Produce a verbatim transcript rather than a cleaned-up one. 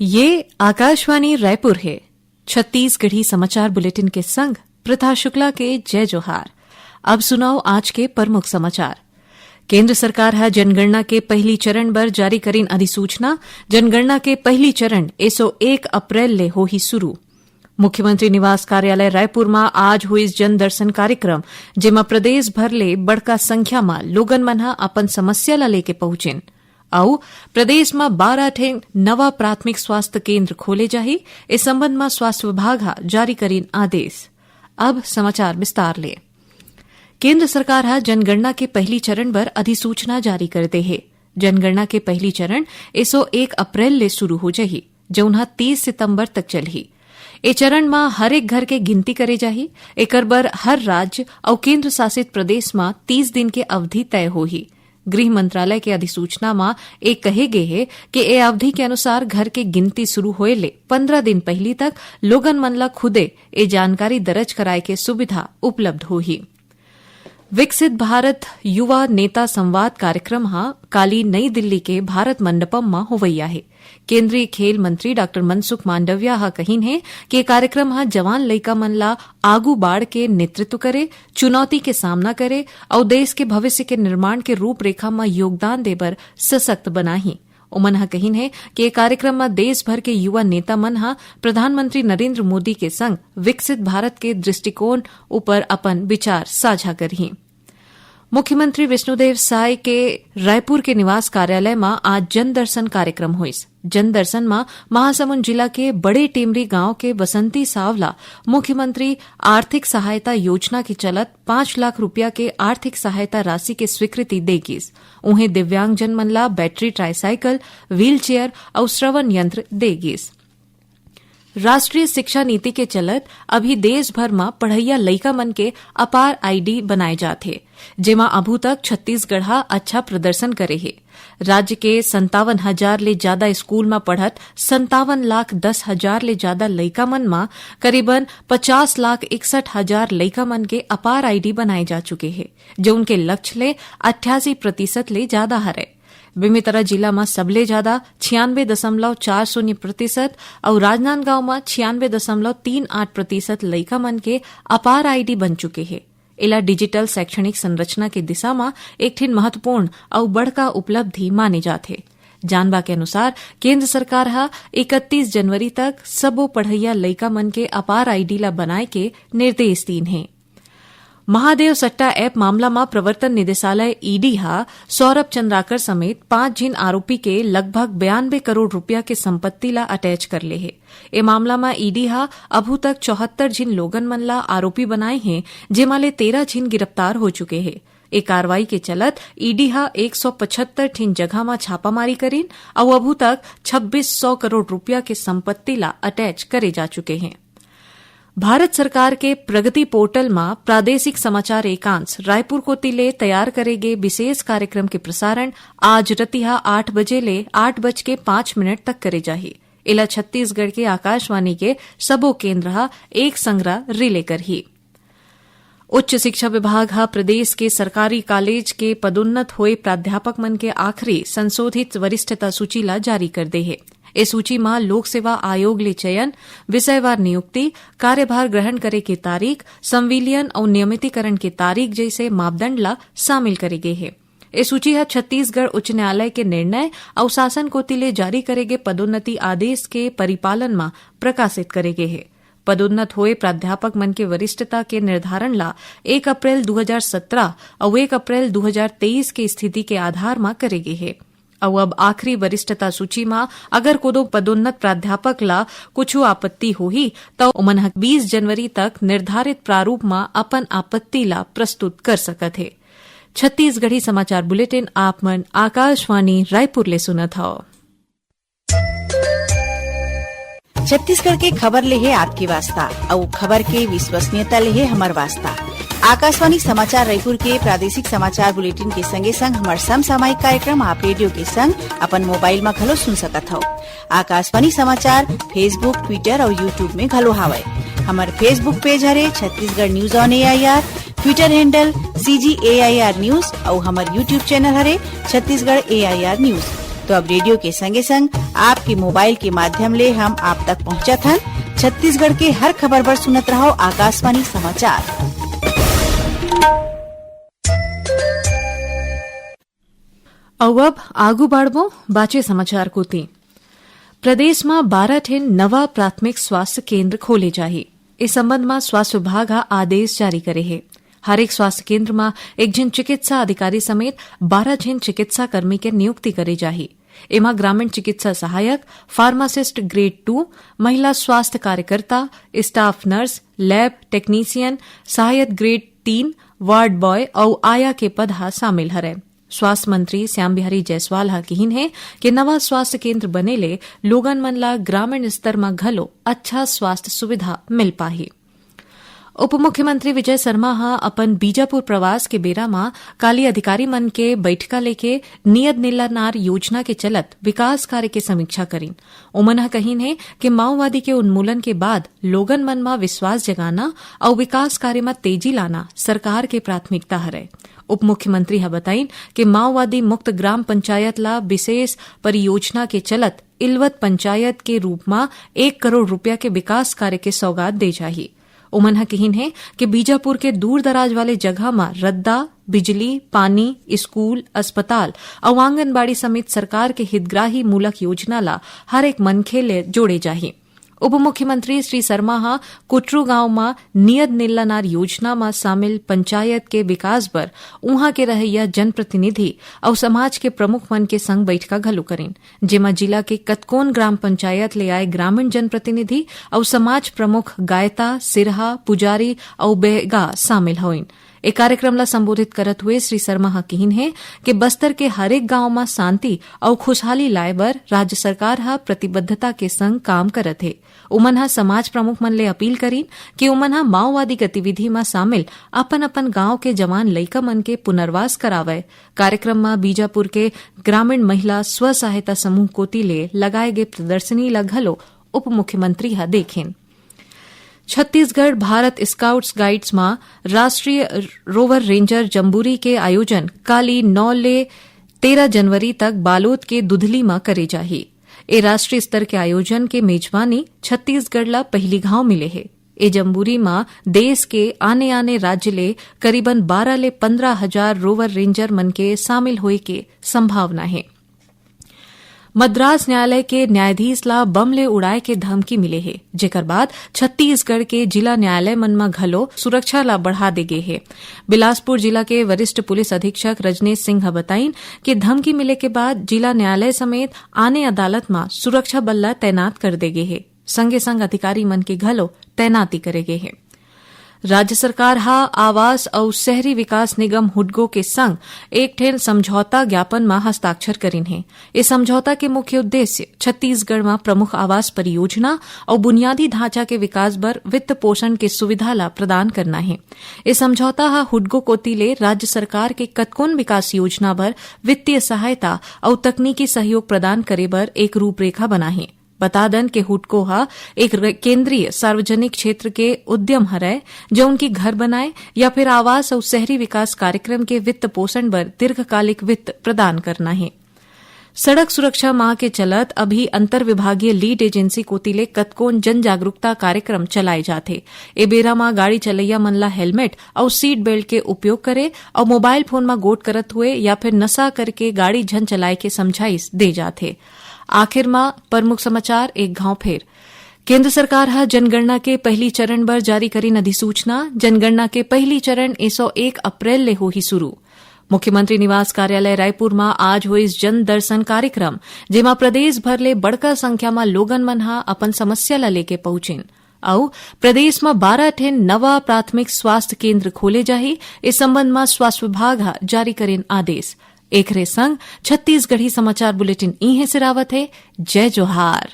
ये आकाशवाणी रायपुर हे। छत्तीसगढ़ी समाचार बुलेटिन के संग प्रथा शुक्ला के जय जोहार। अब सुनव आज के प्रमुख समाचार। केंद्र सरकार ह जनगणना के पहिली चरण बर जारी करिन अधिसूचना। जनगणना के पहिली चरण एसो एक अप्रैल ले होही शुरू। मुख्यमंत्री निवास कार्यालय रायपुर म आज होइस जन दर्शन कार्यक्रम, जेमा प्रदेश भर ले बड़का संख्या म लोगन मन ह अपन समस्या ल लेके पहुंचिन। अउ प्रदेश म बारह ठे नवा प्राथमिक स्वास्थ्य केंद्र खोले जाही। ए संबंध म स्वास्थ्य विभाग ह जारी करिन आदेश। अब समाचार विस्तार ले। केंद्र सरकार ह जनगणना के पहिली चरण बर अधिसूचना जारी कर दे हे। जनगणना के पहिली चरण एसो एक अप्रैल ले शुरू हो जाही, जउन ह तीस सितंबर तक चलही। ए चरण म हर एक घर के गिनती करे जाही। एकर बर हर राज्य अउ केंद्र शासित प्रदेश म तीस दिन के अवधि तय होही। गृह मंत्रालय के अधिसूचना म ए कहे गे हे कि ए अवधि के अनुसार घर के गिनती शुरू होए ले पंद्रह दिन पहिली तक लोगन मन ल खुदे ए जानकारी दर्ज कराए के सुविधा उपलब्ध होही। विकसित भारत युवा नेता संवाद कार्यक्रम ह काली नई दिल्ली के भारत मंडपम म होवइया हे। केंद्रीय खेल मंत्री डॉक्टर मनसुख मांडविया ह कहिन हे कि ये कार्यक्रम ह जवान लइका मन ला आगू बाढ़ के नेतृत्व करे, चुनौती के सामना करे अउ देश के भविष्य के निर्माण के रूपरेखा म योगदान दे बर सशक्त बनाही। ओमन ह कहिन हे कि ये कार्यक्रम म देश भर के युवा नेता मन ह प्रधानमंत्री नरेंद्र मोदी के संग विकसित भारत के दृष्टिकोण ऊपर अपन विचार साझा करही। मुख्यमंत्री विष्णुदेव साय के रायपुर के निवास कार्यालय म आज जनदर्शन कार्यक्रम होइस। जनदर्शन म महासमुंद जिला के बड़े टेमरी गांव के बसंती साव ला मुख्यमंत्री आर्थिक सहायता योजना के चलत पाँच लाख रुपया के आर्थिक सहायता राशि के स्वीकृति दे गिस। उहें दिव्यांगजन मन ला बैटरी ट्राईसाइकिल, व्हीलचेयर अउ श्रवण यंत्र दे गिस। राष्ट्रीय शिक्षा नीति के चलत अभी देश भर म पढ़इया लइका मन के अपार आईडी बनाए जात हे, जेमा अभू तक छत्तीसगढ़ ह अच्छा प्रदर्शन करे हे। राज्य के संतावन हजार ले जादा स्कूल म पढ़त संतावन लाख दस हजार ले जादा लइका मन म करीबन पचास लाख इकसठ हजार लइका मन के अपार आईडी बनाए जा चुके हे, जउन के लक्ष्य ले अट्ठासी प्रतिशत ले जादा हरय। बेमेतरा जिला म सबले जादा छियानवे दशमलव चार शून्य प्रतिशत अउ राजनांदगांव म छियानवे दशमलव तीन आठ प्रतिशत लइका मन के अपार आईडी बन चुके हे। एला डिजिटल शैक्षणिक संरचना के दिशा म एक ठिन महत्वपूर्ण अउ बड़का उपलब्धि माने जाथे। जानबा के अनुसार, केंद्र सरकार ह इकतीस जनवरी तक सबो पढ़इया लइका मन के अपार आईडी ला बनाए के निर्देश दीन हे। महादेव सट्टा ऐप मामला म प्रवर्तन निदेशालय, ईडी, ह सौरभ चंद्राकर समेत पांच झिन आरोपी के लगभग बयानबे करोड़ रुपया के संपत्ति ला अटैच कर ले हे। ए मामला म ईडी ह अभू तक चौहत्तर झिन लोगन मन ला आरोपी बनाए हे, जेमा ले तेरह झिन गिरफ्तार हो चुके हे। ए कार्रवाई के चलत ईडी ह एक सौ पचहत्तर ठिन जगह म छापामारी करिन अउ अभू तक छब्बीस सौ करोड़ रुपया के संपत्ति ला अटैच करे जा चुके हे। भारत सरकार के प्रगति पोर्टल म प्रादेशिक समाचार एकांश रायपुर कोति ले तैयार करे गे विशेष कार्यक्रम के प्रसारण आज रतिहा आठ बजे ले आठ बज के पाँच मिनट तक करे जाही। एला छत्तीसगढ़ के आकाशवाणी के सबो केंद्र ह एक संगरा रिले करही। उच्च शिक्षा विभाग ह प्रदेश के सरकारी कॉलेज के पदोन्नत होए प्राध्यापक मन के आखिरी संशोधित वरिष्ठता सूची ला जारी कर दे हे। ए सूची म लोक सेवा आयोग ले चयन, विषयवार नियुक्ति, कार्यभार ग्रहण करे के तारीख, संविलियन अउ नियमितीकरण के तारीख जइसे मापदंड ला शामिल करे गे हे। ए सूची ह छत्तीसगढ़ उच्च न्यायालय के निर्णय अउ शासन कोति ले जारी करे गे पदोन्नति आदेश के परिपालन म प्रकाशित करे गे हे। पदोन्नत होए प्राध्यापक मन के वरिष्ठता के निर्धारण ला एक अप्रैल दू हजार सत्रह अउ एक अप्रैल दू हजार तेईस के स्थिति के आधार म करे गे हे। अउ अब आखिरी वरिष्ठता सूची म अगर कोनो पदोन्नत प्राध्यापक ला कुछु आपत्ति होही, त ओमन ह बीस जनवरी तक निर्धारित प्रारूप म अपन आपत्ति ला प्रस्तुत कर सकत हे। छत्तीसगढ़ी समाचार बुलेटिन आप मन आकाशवाणी रायपुर ले सुनत हव। छत्तीसगढ़ के खबर ले हे आपके वास्ता, अउ खबर के विश्वसनीयता ले हे हमर वास्ता। आकाशवाणी समाचार रायपुर के प्रादेशिक समाचार बुलेटिन के संगे संग हमर समसामयिक कार्यक्रम आप रेडियो के संग अपन मोबाइल म घलो सुन सकत हव। आकाशवाणी समाचार Facebook, Twitter अउ YouTube में घलो हावय। हमर Facebook पेज हरे Chhattisgarh news on AIR, Twitter handle CG AIR news अउ हमर YouTube चैनल हरे छत्तीसगढ़ एआईआर न्यूज। तो अब रेडियो के संगे संग आपके मोबाइल के माध्यम ले हम आप तक पहुंचत हन। छत्तीसगढ़ के हर खबर बर सुनत रहो आकाशवाणी समाचार। अउ अब आगू बढ़बो बाचे समाचार कोति। प्रदेश म बारह ठिन नवा प्राथमिक स्वास्थ्य केंद्र खोले जाही। इस संबंध म स्वास्थ्य विभाग ह आदेश जारी करे हे। हर एक स्वास्थ्य केंद्र म एक झिन चिकित्सा अधिकारी समेत बारह झिन चिकित्सा कर्मी के नियुक्ति करे जाही। एमा ग्रामीण चिकित्सा सहायक, फार्मासिस्ट ग्रेड टू, महिला स्वास्थ्य कार्यकर्ता, स्टाफ नर्स, लैब टेक्नीशियन, सहायक ग्रेड तीन, वार्ड बॉय अउ आया के पद ह शामिल हरय। स्वास्थ्य मंत्री श्याम बिहारी जायसवाल ह किहिन हे कि नवा स्वास्थ्य केंद्र बने ले लोगन मन ला ग्रामीण स्तर म घलो अच्छा स्वास्थ्य सुविधा मिल पाही। उप मुख्यमंत्री विजय शर्मा ह अपन बीजापुर प्रवास के बेरा म काली अधिकारी मन के बइठका लेके नियद निल्लानार योजना के चलत विकास कार्य के समीक्षा करिन। ओमन ह कहिन हे कि माओवादी के उन्मूलन के बाद लोगन मन म विश्वास जगाना अउ विकास कार्य म तेजी लाना सरकार के प्राथमिकता हरय। उप मुख्यमंत्री ह बताइन कि माओवादी मुक्त ग्राम पंचायत ला विशेष परियोजना के चलत इलवत पंचायत के रूप म एक करोड़ रुपया के विकास कार्य के सौगात दे जाही। ओमन ह किहिन हे कि बीजापुर के दूर दराज वाले जगह म रद्दा, बिजली, पानी, स्कूल, अस्पताल अउ आंगनबाड़ी समेत सरकार के हितग्राही मूलक योजना ला हर एक मनखे ले जोड़े जाही। उप मुख्यमंत्री श्री शर्मा ह कुटरू गांव म नियद निल्लानार योजना म शामिल पंचायत के विकास बर उहां के रहइया जनप्रतिनिधि अउ समाज के प्रमुख मन के संग बइठका घलो करिन, जेमा जिला के कतकोन ग्राम पंचायत ले आए ग्रामीण जनप्रतिनिधि अउ समाज प्रमुख गायता, सिरहा, पुजारी अउ बैगा शामिल होइन। ए कार्यक्रम ला संबोधित करत हुए श्री शर्मा ह किहिन हे कि बस्तर के हरेक गांव म शांति अउ खुशहाली लाए बर राज्य सरकार ह प्रतिबद्धता के संग काम करत हे। उमन ह समाज प्रमुख मन ले अपील करिन कि उमन ह माओवादी गतिविधि म शामिल अपन-अपन गांव के जवान लइका मन के पुनर्वास करावय। कार्यक्रम म बीजापुर के ग्रामीण महिला स्व सहायता समूह कोति ले लगाए गे प्रदर्शनी ल घलो उप मुख्यमंत्री ह देखेन। छत्तीसगढ़ भारत स्काउट्स गाइड्स म राष्ट्रीय रोवर रेंजर जम्बूरी के आयोजन काली नौ ले तेरह जनवरी तक बालोद के दुधली म करे जाही। ए राष्ट्रीय स्तर के आयोजन के मेजबानी छत्तीसगढ़ ला पहिली घांव मिले हे। ए जम्बूरी म देश के आने-आने राज्य ले करीबन बारह ले पंद्रह हजार रोवर रेंजर मन के शामिल होए के संभावना हे। मद्रास न्यायालय के न्यायाधीश ला बम ले उड़ाए के धमकी मिले हे, जेकर बाद छत्तीसगढ़ के जिला न्यायालय मन म घलो सुरक्षा ला बढ़ा दे गे हे। बिलासपुर जिला के वरिष्ठ पुलिस अधीक्षक रजनीश सिंह ह बताइन कि धमकी मिले के बाद जिला न्यायालय समेत आने अदालत म सुरक्षा बल ला तैनात कर दे गे हे। संगे संग अधिकारी मन के घलो तैनाती करे गे हे। राज्य सरकार ह आवास अउ शहरी विकास निगम हुडको के संग एक ठेन समझौता ज्ञापन म हस्ताक्षर करिन हे। ए समझौता के मुख्य उद्देश्य छत्तीसगढ़ म प्रमुख आवास परियोजना अउ बुनियादी ढांचा के विकास बर वित्त पोषण के सुविधा ला प्रदान करना हे। ए समझौता ह हुडको कोति ले राज्य सरकार के कतकोन विकास योजना बर वित्तीय सहायता अउ तकनीकी सहयोग प्रदान करे बर एक रूपरेखा बनाही। बता दन के हुडको ह एक र-, केंद्रीय सार्वजनिक क्षेत्र के उद्यम हरय, जउन की घर बनाए या फिर आवास अउ शहरी विकास कार्यक्रम के वित्त पोषण बर दीर्घकालिक वित्त प्रदान करना हे। सड़क सुरक्षा माह के चलत अभी अंतर विभागीय लीड एजेंसी कोति ले कतकोन जन जागरूकता कार्यक्रम चलाए जाथे। ए बेरा म गाड़ी चलैया मन ला हेलमेट अउ सीट बेल्ट के उपयोग करे अउ मोबाइल फोन म गोठ करत हुए या फिर नशा करके गाड़ी झन चलाए के समझाइश दे जाथे। आखिर म प्रमुख समाचार एक घांव फेर। केंद्र सरकार ह जनगणना के पहली चरण बर जारी करिन अधिसूचना। जनगणना के पहली चरण ए सौ एक अप्रैल ले होही शुरू। मुख्यमंत्री निवास कार्यालय रायपुर म आज होइस जन दर्शन कार्यक्रम, जेमा प्रदेश भर ले बड़का संख्या म लोगन मन ह अपन समस्या ल लेके पहुंचिन। अउ प्रदेश म बारह ठेन नवा प्राथमिक स्वास्थ्य केंद्र खोले जाही। इस संबंध म स्वास्थ्य विभाग ह जारी करिन आदेश। एखरे संग छत्तीसगढ़ी समाचार बुलेटिन इहें सिरावत हे। जय जोहार।